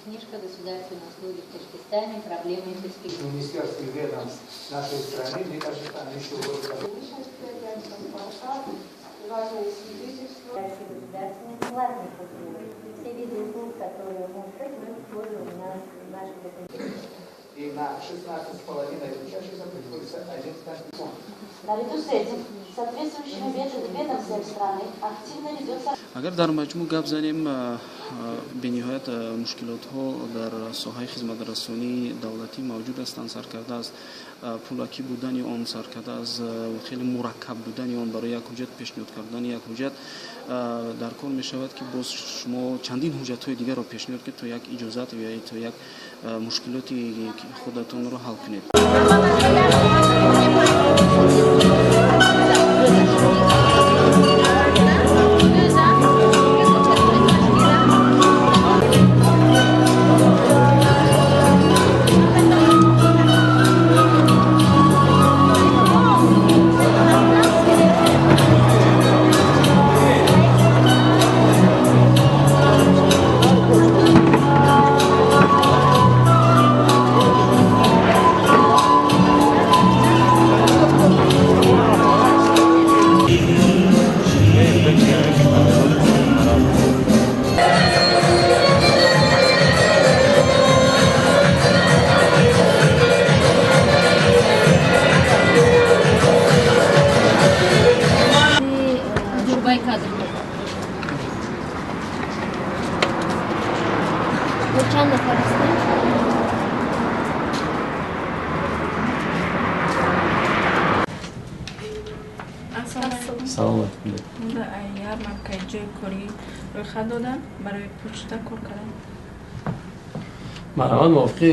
Книжка «Государственные услуги в Таджикистане. Проблемы и перспективы». Министерств и ведомств нашей страны, мне кажется, они еще важные свидетельства. Государственных платных услуг. Все виды услуг, которые могут быть, мы тоже у нас в нашем документе. И на 16,5 учащихся приходится один фонд. Наряду с этим, соответствующими ведомствами страны активно ведется... Агар дар маҷмӯъ гап занем, бениҳоят мушкилотҳо дар соҳаи хизматрасонии давлатӣ мавҷуд ҳастанд, саркарда аз пулакӣ будани он, саркарда аз хеле мураккаб будани он. Барои як ҳуҷҷат пешниҳод кардани як ҳуҷҷат дар кор мешавад, ки боз шумо чандин ҳуҷҷатҳои дигарро пешниҳод кунед, то як иҷозат ё то як мушкилоти худатонро ҳал кунед. Чанд нафар ҳастем? Салом. Ярмаркаи ҷои корӣ рӯйхат додам барои почта кор кардан. Марҳамат, мувофиқи